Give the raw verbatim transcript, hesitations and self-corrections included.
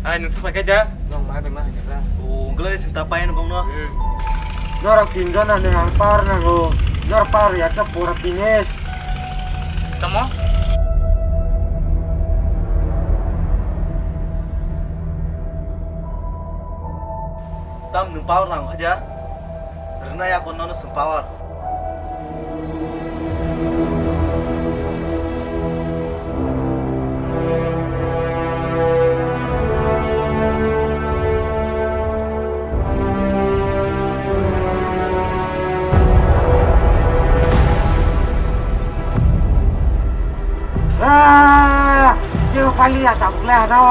Ai, nwng sapai kai da? Nwng ma bai ma hai da. O, wngkhe sing ta pai no bongno. Hmm. Norok tinjon ani ang power nango. Norok power ya to pura finish. Tamo? Tam nwng power nango hai da? Rwnai ako nono swng power. Ah, kebo pali ya tabuk le ano.